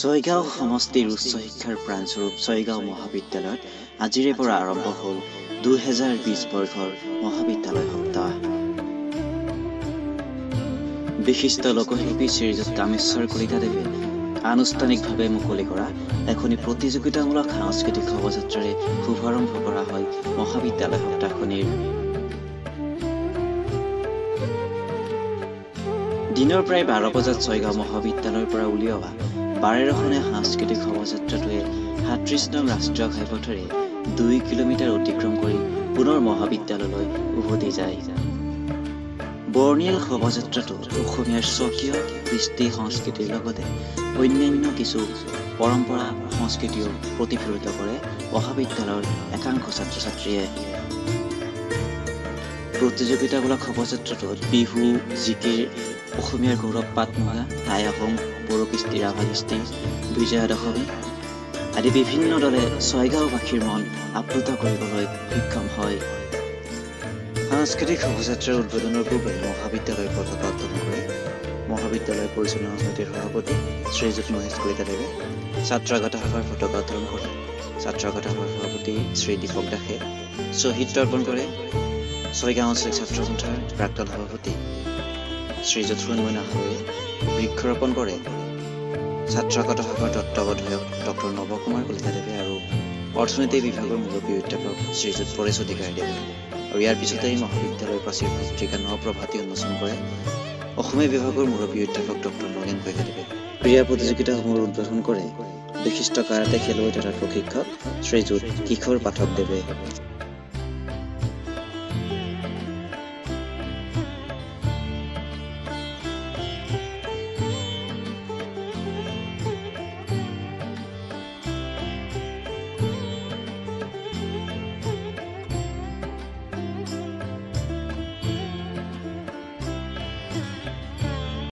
ছয়গাঁও সমষ্টিৰ উচ্চ শিক্ষাৰ প্ৰাণস্বৰূপ ছয়গাঁও মহাবিদ্যালয়ত আজিৰে পৰা আৰম্ভ হ'ল 2020 বৰ্ষৰ মহাবিদ্যালয় সপ্তাহ। বিশিষ্ট লোকশিল্পী শ্ৰীযুত কামেশ্বৰ কলিতাদেৱে আনুষ্ঠানিকভাৱে মুকলি কৰা এখনি প্ৰতিযোগিতামূলক সাংস্কৃতিক শোভাযাত্ৰাৰে শুভাৰম্ভ কৰা হয় মহাবিদ্যালয় সপ্তাহখনিৰ। দিনৰ প্ৰায় 12 বজাত ছয়গাঁও মহাবিদ্যালয়ৰ পৰা উলিওৱা বাৰেৰহণীয়া সাংস্কৃতিক শোভাযাত্ৰাটোৱে 37 নং ৰাষ্ট্ৰীয় ঘাইপথেৰে 2 কিলোমিটাৰ অতিক্ৰম কৰি পুনৰ মহাবিদ্যালয়লৈ উভতি যায়। বৰ্ণিল শোভাযাত্ৰাটো অসমীয়াৰ স্বকীয় কৃষ্টি সংস্কৃতিৰ লগতে অন্যান্য কিছু পৰম্পৰা সংস্কৃতিও প্ৰতিফলিত কৰে মহাবিদ্যালয়ৰ একাংশ ছাত্ৰ ছাত্ৰীয়ে। প্ৰতিযোগিতামূলক শোভাযাত্ৰাটোত বিহু, জিকিৰ, অসমীয়াৰ গৌৰৱ পাট মুগা, টাই আহোম, বড়ো কৃষ্টি, ৰাভা কৃষ্টি, বিজয়া দশমী আদি বিভিন্ন দলে ছয়গাঁওবাসীৰ মন আপ্লুত কৰিবলৈ সক্ষম হয়। সাংস্কৃতিক শোভাযাত্ৰাৰ উদ্বোধনৰ পূৰ্বে মহাবিদ্যালয়ৰ পতাকা উত্তোলন কৰে মহাবিদ্যালয় পৰিচালনা সমিতিৰ সভাপতি শ্ৰীযুত মহেশ কলিতাদেৱে। ছাত্ৰাগত শাখাৰ পতাকা উত্তোলন কৰে ছাত্ৰাগত শাখাৰ সভাপতি শ্ৰী দীপক দাসে। শ্বহীদ তৰ্পণ কৰে ছয়গাঁও আঞ্চলিক ছাত্ৰ সন্থাৰ প্ৰাক্তন সভাপতি শ্ৰীযুত সোণময় নাহৰুৱে। বৃক্ষৰোপণ কৰে ছাত্ৰাগত শাখাৰ তত্ত্বাৱধায়ক ডক্টৰ নৱকুমাৰ কলিতাদেৱে আৰু অৰ্থনীতি বিভাগৰ মুৰব্বী অধ্যাপক শ্ৰীযুত পৰেশ অধিকাৰীদেৱে। আৰু ইয়াৰ পিছতেই মহাবিদ্যালয়ৰ প্ৰাচীৰ পত্ৰিকা ন প্ৰভাতী উন্মোচন কৰে অসমীয়া বিভাগৰ মুৰব্বী অধ্যাপক ডক্টৰ নগেন কলিতাদেৱে। ক্ৰীড়া প্ৰতিযোগিতাসমূহৰ উদ্বোধন কৰে বিশিষ্ট কাৰাটে খেলুৱৈ তথা প্ৰশিক্ষক শ্ৰীযুত কিশোৰ পাঠকদেৱে।